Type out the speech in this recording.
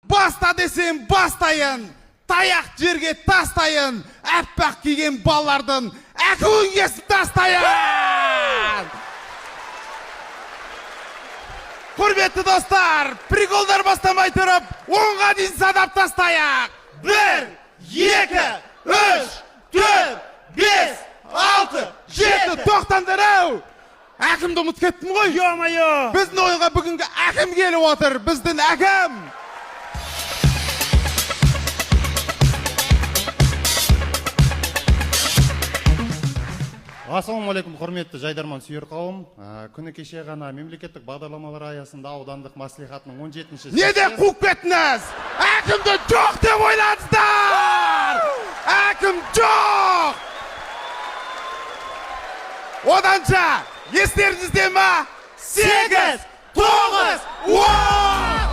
Баста десем бастайын, таяқ жерге тастайын, аппақ киген балалардың әкуін кесіп тастайын. Құрметті достар, приколдар бастамай тұрып, 10-ға дейін санап тастайық. 1, 2, 3, 4, 5, 6, 7, тоқтаңдар ау! Әкімді ұмытып кеттім ғой. Ё-моё! Біздің ойынға бүгінгі әкім келіп отыр. Біздің әкім. Ассалаумағалейкум, құрметті жайдарман сүйер қауым. Күні кеше ғана мемлекеттік бағдарламалар аясында аудандық мәслихатының 17-ші Не деп қуып кеттіңіз? Әкімді жоқ деп ойладыңыздар! Әкім жоқ! Оданша, естеріңізде ма? 8, 9, 10!